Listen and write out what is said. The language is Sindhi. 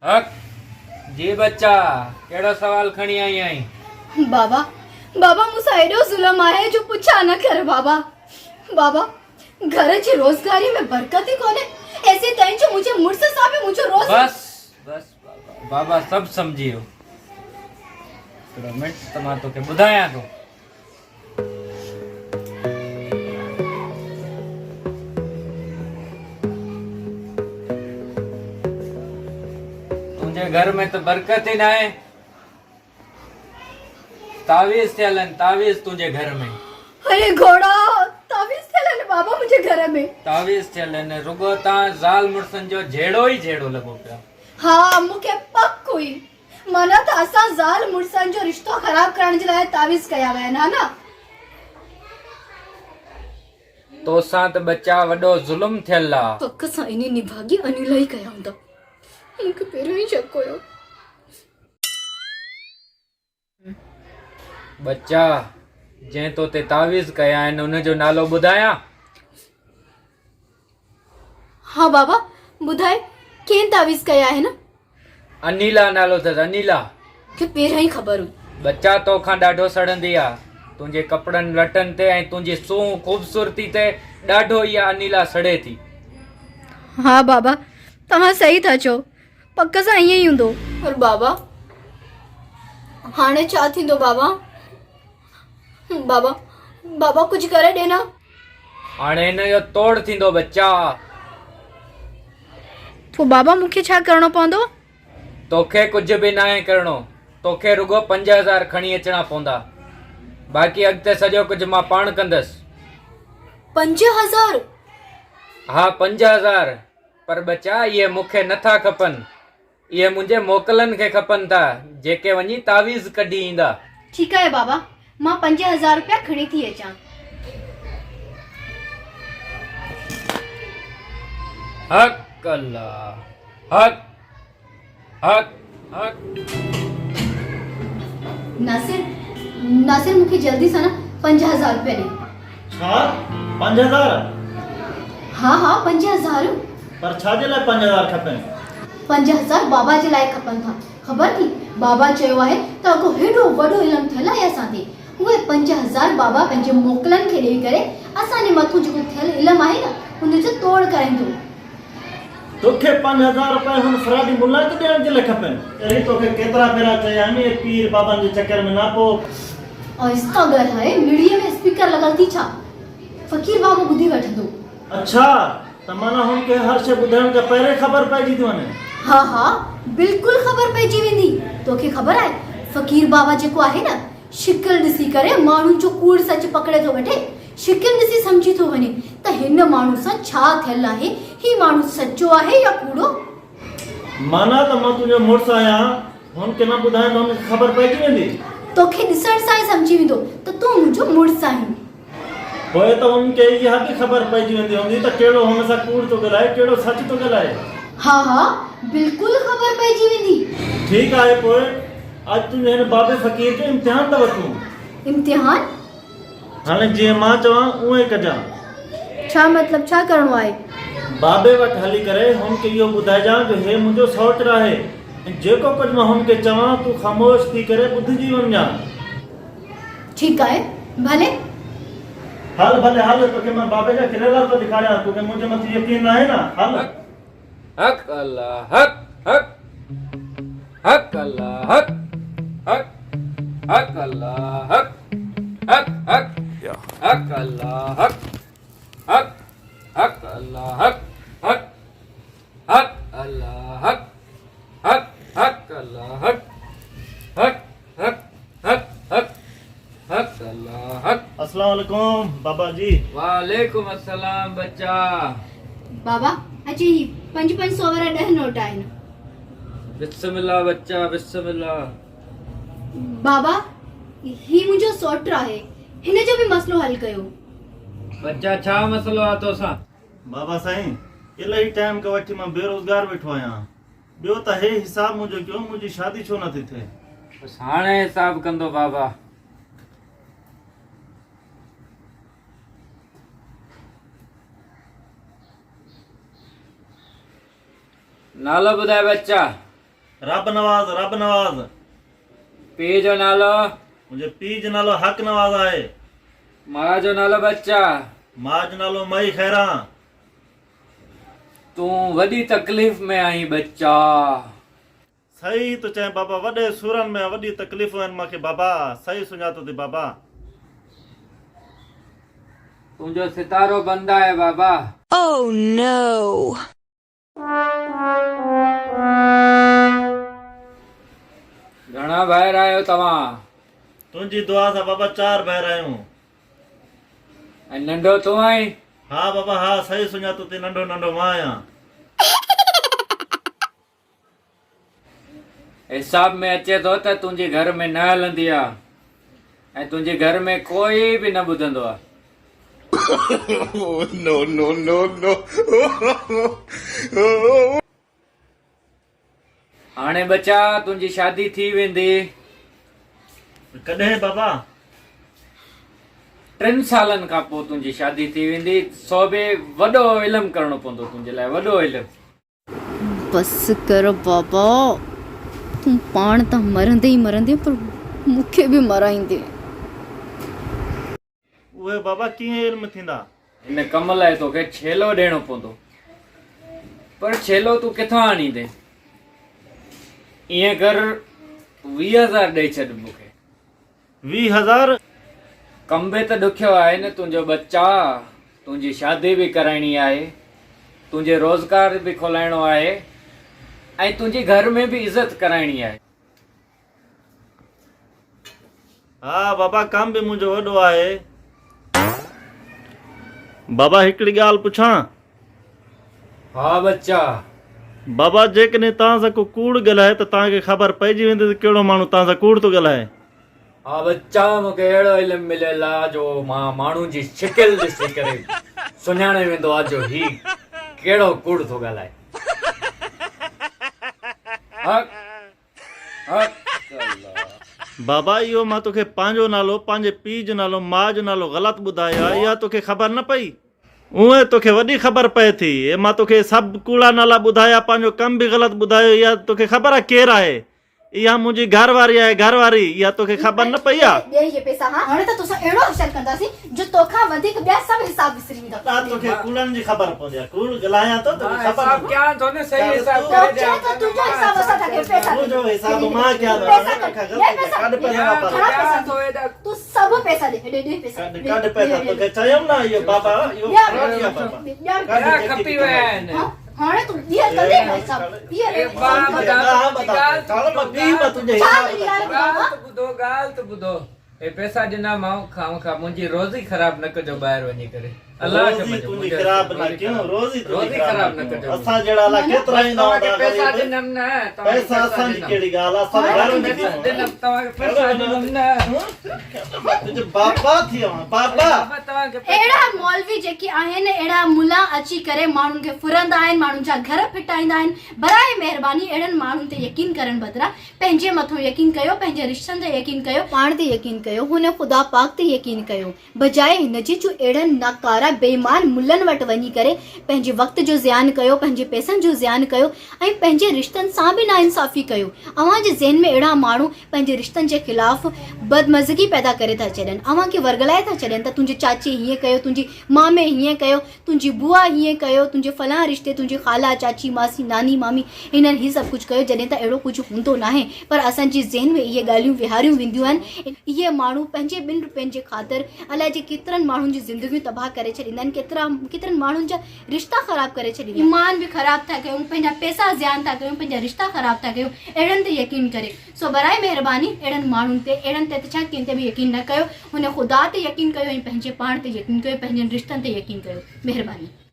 حق، جي ٻچا، ڪهڙو سوال کڻي آئي آهين؟ بابا، بابا مون سان ايڏو ظلم آهي جو پڇا نه ڪر بابا. بابا، گهر جي روزگاري ۾ برڪت ئي ڪونهي، ايسين تائين جو منهنجي مڙس سان به منهنجو روز. بس، بس بابا، بابا سڀ سمجهي ويو. هڪڙو منٽ ته مان توکي ٻڌايان ٿو. تنهنجي گهر ۾ ته برڪت ئي ناهي. تعويذ ٿيل آهن، تعويذ تنهنجي گهر ۾. اڙي گهوڙا، تعويذ ٿيل آهن بابا منهنجي گهر ۾. تعويذ ٿيل آهن، رڳو تان زال مڙسن جو جهيڙو ئي جهيڙو لڳو پيو آهي. ها، مون کي پڪ هئي. معنيٰ ته اسان زال مڙسن جو رشتو خراب ڪرڻ جي لاء تعويذ ڪيا ويا آهن ها نه؟ توسان ته ٻچا وڏو ظلم ٿيل آ. پڪ سان انهي نڀاڳي انيلا ئي ڪيا هوندا. مون کي پهريون ئي شڪ هيو. ٻچا جنهن تو تي تعويذ ڪيا آهن ان جو نالو ٻڌايان؟ ها بابا ٻڌاء ڪنهن تعويذ ڪيا آهن؟ انيلا نالو اٿس انيلا. کي پهريان ئي خبر هئي. ٻچا تو کان ڏاڍو سڙندي آ. تنهنجي ڪپڙن لٽن تي ۽ تنهنجي سونهن خوبصورتي تي ڏاڍو اها انيلا سڙي ٿي. ها بابا توهان صحيح ٿا چئو پڪ سان ائين ئي هوندو. پر بابا هاڻي ڇا ٿيندو بابا بابا بابا ڪجهه ڪري ڏي نه. هاڻي هن جو توڙ ٿيندو ٻچا. پوء بابا مون کي ڇا ڪرڻو پوندو؟ توکي ڪجهه به ناهي ڪرڻو. توکي رڳو 5000 کڻي اچڻا پوندا. باقي اڳتي سڄو ڪجهه مان پاڻ ڪندس. 5000؟ ها 5000. پر ٻچا اهي مون کي نه ٿا کپن. اهي منهنجي موڪلن کي کپن ٿا، جيڪي وڃي تعويذ ڪڍي ايندا. ٺيڪ آهي بابا، مان 5000 رپيا کڻي ٿي اچان. حق الله حق حق حق. ناصر، ناصر مون کي جلدي سان نه 5000 رپيا ڏي. ڇا؟ 5000؟ ها ها 5000. پر ڇا جي لاء 5000 کپين؟ 5000 بابا جي لاء کپن ٿا. خبر ٿي؟ بابا چيو آهي ته اڳو هيڏو وڏو علم ٿيل آهي اسان تي. اهي 5000 بابا پنهنجي موڪلن کي ڏيئي ڪري اسان جي مٿون جيڪو ٿيل علم آهي نه ان جو توڙ ڪرائيندو. توکي 5000 رپيا هن فرادي ملا کي ڏيڻ جي لاء کپن؟ اڙي توکي ڪيترا ڀيرا چيا آهن اهي پير بابن جي چڪر ۾ نه پئو. آهسته ڳالهاء، مڙهيء ۾ اسپيڪر لڳل ٿي ڇا؟ فقير بابو ٻڌي وٺندو. اڇا! ته معنيٰ هن کي هر شيء ٻڌائڻ کان پهرين خبر پئجي ٿي وڃي. ها ها بلڪل خبر پئجي ويندي. توکي خبر آهي فقير بابا جيڪو آهي نه شڪل ڏسي ڪري ماڻهن جو ڪوڙ سچ پڪڙي ٿو وٺي. شڪل ڏسي سمجهي ٿو وڃي ته هن ماڻهو سان ڇا ٿيل آهي، هي ماڻهو سچو آهي يا ڪوڙو. معنيٰ ته مان تنهنجو مڙس آهيان، هن کي نه ٻڌائين ته هن کي خبر پئجي ويندي. توکي ڏسڻ سان ئي سمجهي ويندو ته تون منهنجو مڙس آهين. پوء ته هن کي اها به خبر پئجي ويندي هوندي ته ڪهڙو هن سان ڪوڙ ٿو ڳالهائي، ڪهڙو سچ ٿو ڳالهائي. ها ها بلڪل خبر پئجي ويندي. ٺيڪ آهي پوء اڄ تنهنجي هن بابي فقير جو امتحان ٿا وٺون. امتحان؟ هاڻي جيئن مان چوان اونئن ئي ڪجان. ڇا مطلب ڇا ڪرڻو آهي؟ بابي وٽ هلي ڪري هن کي اهو ٻڌائجان جو هي منهنجو سئوٽ آهي ۽ جيڪو ڪجهه مان هن کي چوان تون خاموش ٿي ڪري ٻڌجي وڃجان. ٺيڪ آهي ڀلي. هل ڀلي هل توکي مان بابي جا ڪريلا ٿو ڏيکاريان توکي منهنجي مٿي يقين ناهي نه هل. حق الله حق حق حق الله حق حق حق الله حق حق حق حق الله حق حق حق الله حق حق حق الله حق حق حق الله حق حق حق حق حق حق الله حق. السلام عليڪم بابا جي. وعليڪم السلام ٻچا. بابا اچ هي پنج پنج سو وارا ڏهه نوٽ آهن. بسم الله ٻچا بسم الله. بابا هي منهنجو سوٽ آهي هن جو به مسئلو حل ڪيو. ٻچا ڇا مسئلو آ توسان. بابا سائين الاهي ٽائيم کان وٺي مان بيروزگار ويٺو آهيان ٻيو ته هي حساب منهنجو ڪيو منهنجي شادي ڇو نٿي ٿئي. بس هاڻي حساب ڪندو بابا. نالو ٻڌاء ٻچا. رب نواز، رب نواز. پيء جو نالو؟ منهنجي پيء جو نالو حق نواز آهي. ماء جو نالو ٻچا؟ ماء جو نالو مائي خيران. تون وڏي تڪليف ۾ آهين ٻچا. صحيح ٿو چئين بابا وڏي سورن ۾ وڏي تڪليفون آهن مان کي بابا صحيح سڃاتو ٿي بابا. تنهنجو ستارو بند آهي بابا. Oh no. گهڻا ڀائر آهيو توهان؟ تنهنجي دعا سان بابا چار ڀائر آهيون. ۽ ننڍو تون آهين؟ ها بابا ها صحيح سڃاتو ٿي ننڍو ننڍو مان آهيان. حساب ۾ اچي ٿو ته تنهنجي گهر ۾ نه هلندي آ ۽ تنهنجي گهر ۾ ڪوئي به نه ٻڌندو آ. هاڻي ٻچا تنهنجي شادي ٿي ويندي. ڪڏهن بابا؟ ٽن سالن کان پوء تنهنجي شادي ٿي ويندي سو به وڏو علم ڪرڻو پوندو تنهنجي لاء وڏو علم. بس ڪر بابا تون پاڻ ته مرندين ئي مرندين پر مون کي به مرائيندين. اهي بابا ڪيئن علم ٿيندا؟ هن ڪم لاء توکي ڇيلو ڏيڻو پوندو. پر ڇيلو تون ڪٿان آڻيندين؟ ائين ڪر 20 هزار ڏئي ڇڏ مون کي. 20 هزار؟ ڪم به ته ڏکيو آهي نه تنهنجو ٻچا، تنهنجي شادي به ڪرائڻي آهي، تنهنجي روزگار به کولائڻو آهي ۽ تنهنجي گهر ۾ به عزت ڪرائڻي آهي. ها بابا ڪم به منهنجو وڏو آهي. بابا هڪڙي ڳالهه پڇان؟ ها ٻچا. بابا جيڪڏهن توهان سان ڪو ڪوڙ ڳالهائي ته توهان کي خبر پئجي ويندي ته ڪهڙو ماڻهو توهان سان ڪوڙ ٿو ڳالهائي. ها ٻچا مون کي اهڙو علم مليل آ جو مان ماڻهو جي شڪل ڏسي ڪري سڃاڻي ويندو آ جو هي ڪهڙو ڪوڙ ٿو ڳالهائي. حق حق الله. بابا اهو مان توکي پنهنجو نالو، پنهنجي پيء جو نالو، ماء جو نالو غلط ٻڌايو آهي اها توکي خبر نه پئي؟ اونئن توکي وڏي خبر پئي ٿي. هي مان توکي سڀ ڪوڙا نالا ٻڌايا، پنهنجو ڪم به غلط ٻڌايو اها توکي خبر آهي ڪير آهي؟ اها منهنجي گهر واري آهي گهر واري، اها توکي خبر نه پئي آ؟ ڏي اهي پئسا ها. هاڻي ته توسان اهڙو حشر ڪنداسين جو توکان وڌيڪ ٻيا سڀ حساب وسري ويندا. ڏا توکي ڪوڙن جي خبر پوندي آ. ڪوڙ ڳالهايان ٿو توکي خبر نه ڪيان ٿو نه صحيح حساب ڪري ڏيان ٿو تنهنجو حساب اسان ٿا ڪيون پئسا ڏي. منهنجو حساب مان ڪيان ٿو پئسا ڪڍ ڏي پئسا ڪڍ پئسا واپس. گهڻا پئسا تون سڀ پئسا ڏي ڏي ڏي پئسا ڪڍ ڪڍ پئسا توکي چيم نه اهو بابا اهو فراڊ آ بابا. ڪڍ کپي ويا آهن. هاڻي تون ٻيهر ڪندين نه حساب ٻيهر ڳالهه ته ٻڌو ڳالهه ته ٻڌو هي پئسا ڏنا مانء کائون کا منهنجي روزي خراب نه ڪجو ٻاهر وڃي ڪري الله کي مڃو روزي خراب نه ڪيون روزي روزي خراب نه ڪجو اسان جهڙا الا ڪيترا ايندا هوندا پئسا ڏنم نه پئسا اسان جي ڪهڙي ڳالهه اسان گهر وڃي ڏنم توهان کي پئسا ڏنم نه تنهنجو بابا ٿي آوان بابا. اهڙا مولوي جيڪي آهن اهڙا ملا اچي ڪري ماڻهن کي ڦرندا آهن ماڻهن جا گهر ڦٽائيندا آهن براء مهرباني اهڙن ماڻهن تي يقين ڪرڻ بدران پنهنجي مٿو يقين ڪيو پنهنجي رشتن تي يقين ڪيو پاڻ تي يقين ڪيو هن خدا پاڪ تي يقين ڪيو بجاء هن جي جو اهڙن ناڪاره بي ايمان ملن وٽ وڃي ڪري پنهنجي وقت جو زيان ڪيو پنهنجي پئسن جو زيان ڪيو ۽ پنهنجي رشتن سان به ناانصافي ڪيو اوهان جي ذهن ۾ اهڙا ماڻهو پنهنجي رشتن جي خلاف بدمزگي پيدا ڪري ٿا ڇڏين، اوهان کي ورغلائي ٿا ڇڏين ته تنهنجي چاچي هيئن ڪيو، تنهنجي مامي هيئن ڪيو، تنهنجي بوا هيئن ڪيو، تنهنجي فلان رشتي، تنهنجي خالا، چاچي، ماسي، ناني، مامي هنن هي سڀ ڪجهه ڪيو، جڏهن ته اهڙو ڪجهه هوندو ناهي پر اسان جي ذهن ۾ اهي ڳالهيون ويهاريون وينديون آهن، اهي ماڻهو پنهنجي ٻن روپين جي خاطر الائجي ڪيترن ماڻهن جون زندگيون تباهه ڪري ڇڏيندا آهن، ڪيترا ڪيترن ماڻهن جا رشتا خراب ڪري ڇڏيندا. ايمان به خراب ٿا ڪيون، پنهنجا پئسا زيان ٿا ڪيون، پنهنجا رشتا خراب ٿا ڪيون، اهڙن تي يقين ڪري. سو برائي مهرباني اهڙن ماڻهن تي، اهڙن تي ته ڇا ڪنهن تي به يقين نه ڪيو، هن خدا تي يقين ڪيو ۽ پنهنجي پاڻ تي يقين ڪيو، پنهنجن رشتن تي يقين ڪيو. مهرباني.